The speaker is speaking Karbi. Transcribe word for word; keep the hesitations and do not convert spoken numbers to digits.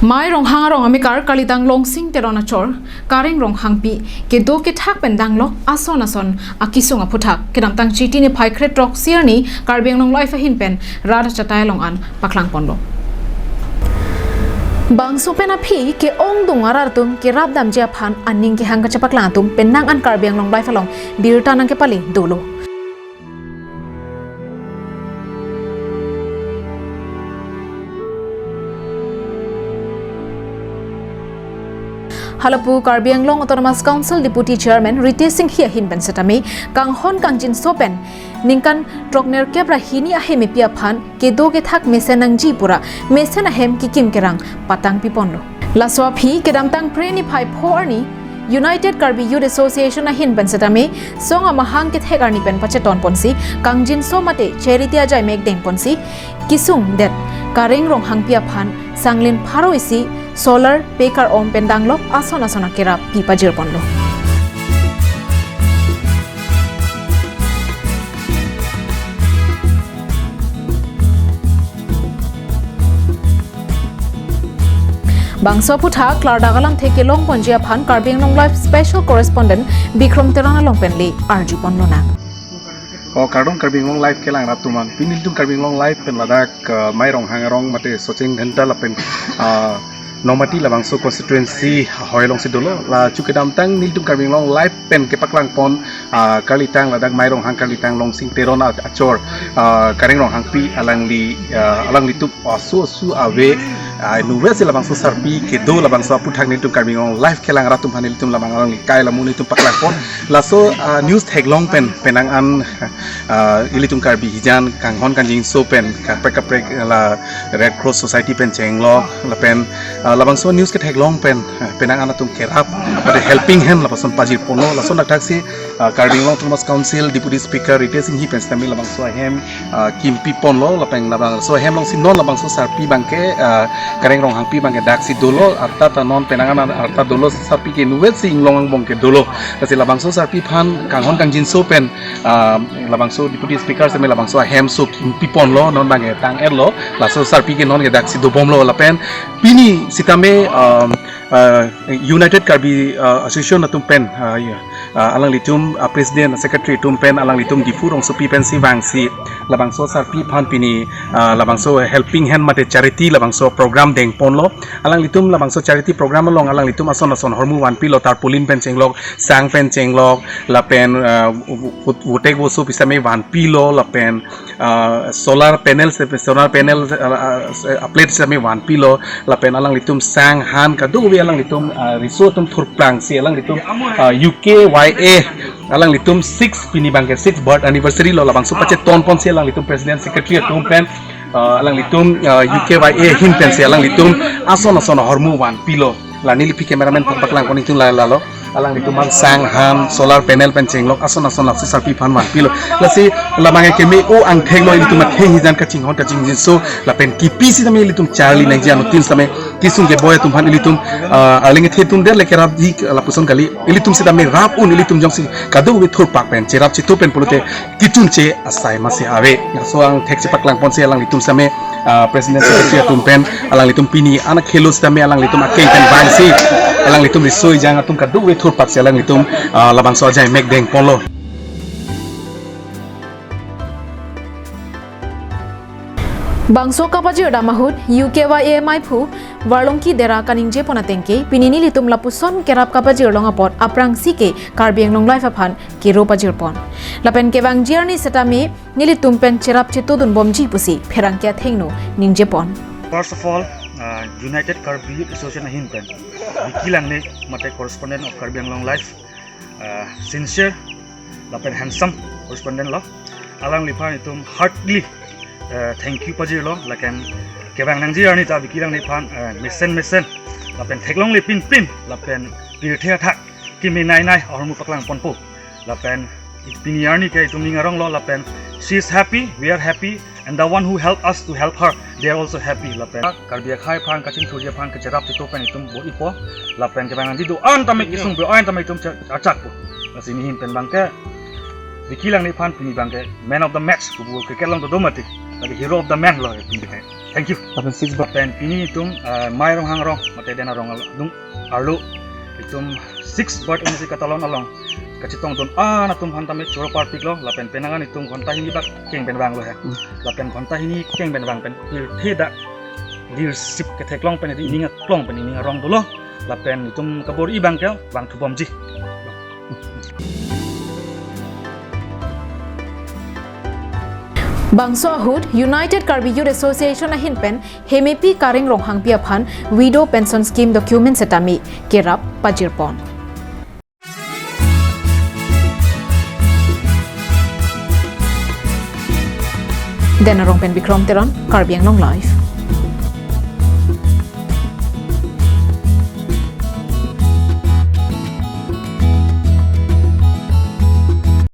Mai Ronghang arong amekar kalitang Longsing Teron achor Kareng Ronghangpi kedo kethak pen danglok ason ason akesung aphuthak kedamtang Chiti niphai kre-throksi arni Karbi Anglong Live ahin pen rat achatai along an paklangponlo. Bangso pen aphi ke-ongdung arat atum kerap damji aphan aning kehang kachepaklang atum penang an Karbi Anglong Live along birta nangkepale dolo. Halapu Karbi Anglong Autonomous Council Deputy Chairman Ritesh Enghi ahin pen setame kanghon kangjinso pen ningkan throknerkep ra hini ahem epi aphan kedo kethak mesen nangji pura mesen ahem kekim kerang patangpiponlo. Laso aphi kedamtang Phre niphai pho arni United Karbi Youth Association ahin pen setame song amahang kethek arni pen pachetonponsi kangjinso mate charity ajai mekdengponsi kesungdet Kareng Ronghangpi aphan sanglen pharo isi solar pekar om pen danglok ason ason akerap pipajirponlo. Bangso aphuthak klardak alamthe kelongponji aphan Karbi Anglong Live Special Correspondent Bikrom Teron along pen le arjuponlonang. O kardom Karbi Anglong Live kelang rat atum an. Pini nelitum Karbi Anglong Live pen ladak, uh, Mai Ronghang arong mate Socheng Dhenta lapen, uh, Nomati labangso constituency hoi alongsi dolo. La chu kedamtang nelitum Karbi Anglong Live pen kepaklangpon, ah, kalitang ladak Mai Ronghang kalitang Longsing Teron a-, achor, ah, Kareng Ronghangpi alangli, ah, alanglitum asu asu ave, ah, inutvet si labangso sarpi kedo labangso aphuthak nelitum Karbi Anglong Live kelang rat atum aphan nelitum labang alangli kai lamu nelitum paklangpon. Laso, ah, news theklong pen penang an, ah, ilitum Karbi hijan kanghon kangjinso pen kaprek kaprek la Red Cross Society pen chenglok lapen, ah, labangso news ketheklong pen, ah, penang an atum kerap pada helping hand lapuson pajirponlo. Lason athak si, ah, Karbi Anglong Autonomous Council Deputy Speaker Ritesh Enghi pen setame labangso ahem, ah, kimpiponlo lapen labangso ahem alongsi non labangso sarpi abangke, ah, Kareng Ronghangpi abangke daksi dolo, arta ta non penang an arta dolo, sarpi ke inutvet si inglong angbong ke dolo. Lasi labangso sarpi aphan kanghon kangjinso pen, ah, labangso Deputy Speaker setame labangso ahem so kimpiponlo, non abangke tang-etlo, laso sarpi ke non ke daksi dobomlo lapen pini setame, um, uh, United Karbi, uh, Association atum pen, uh, ya, uh, alanglitum, uh, President, Secretary atum pen alanglitum Diphu rongsopi pensi vangsi labangso sarpi aphan pini, uh, labangso helping hand mate charity labangso program dengponlo. Alanglitum labangso charity program along alanglitum ason ason ahormu vanpilo, tarpaulin pen chenglok, sang pen chenglok, lapen, ah, vo-, vo-, votek voso pu setame vanpilo, lapen, ah, solar panel se-, solar panel, ah, ah, se-, a plate setame vanpilo, lapen alanglitum sang han kadokave alanglitum, ah, riso atum thurplangsi alanglitum, ah, U K Y A alanglitum six pini abangke six birth anniversary lo labangso pachetonponsi alanglitum President Secretary atum pen, ah, alanglitum, ah, U K Y A ahin pensi alanglitum ason ason ahormu vanpilo. La neliphi cameraman paklangpon itum la lalo. Alanglitum an sang han solar panel pen chenglok ason ason laso sarpi aphan vanpilo. Lasi labang ke me-o angthek lo ilitum atheng hijan kachinghon kachingjinso lapen kipi setame ilitum charli nangji anuttin setame kesung keboi atum aphan ilitum, ah, arleng kethe atum der le kerapji lapuson kali, ilitum setame rap un, ilitum jongsi kadokave thurpak pen cherap cheto pen pulote kechunche asai masi ave. Laso angthek chepaklangponsi alanglitum setame, ah, President Secretary atum pen alanglitum pini anak khelo setame alanglitum akeng pen vangsi alanglitum riso ejang atum kadokave thurpaksi alanglitum, ah, labangso ajai mekdengponlo. Bangso kapajirdam ahut U K Y A maiphu Varlongki Dera kaningjepon atengke pini nelitum lapuson kerap kapajirlong apot aphrangsi ke Karbi Anglong Live aphan kero pajirpon. Lapen kevangji arni setame nelitum pen cherap chetodunbomji pusi pherangke athengno ningjepon. First of all, uh, United Karbi Youth Association ahin pen Vicky Langneh mate correspondent of Karbi Anglong Live, uh, sincere lapen handsome correspondent lo. Alangliphan itum heartily, uh, thank you pajirlo, lapen kevang nangji arni ta Vicky Langneh aphan, uh, mesen mesen lapen theklongle pinpin lapen pirthe athak kimi nai nai ahormu paklangponpo. Lapen pini arni ke itum ning aronglo lapen she is happy, we are happy, and the one who help us to help her, they are also happy. Lapen Karbi akhai aphan kachingthurji aphan kacherap cheto pen itum bor-ipo. Lapen kevang nangji do-an tame kesung do-an tame itum che-, achakpo. Lasi nehin pen abangke Vicky Langneh aphan pini abangke man of the match pu cricket along dodo mati. Lake hero of the man lo itum ke. Thank you. Lapen six bird. Lapen pini itum, eh, Mai Ronghang rong, mate Den Arong adung arlo itum six bird agency katalon along kachetongdun an atum aphan tame choro parpiklo, lapen penang an itum ghonta hini bak keng pen vanglo he. Hmm. Lapen ghonta hini keng pen vang pen pirthe dak leadership ketheklong pen, ri ining aklong pen ining arong dolo. Lapen itum kabor-i abang ke vangthubomji. Bangso ahut United Karbi Youth Association ahin pen Hemepi Kareng Ronghangpi aphan Widow Pension Scheme document setame kerap pajirpon. Den Arong pen Bikrom Teron, Karbi Anglong Live.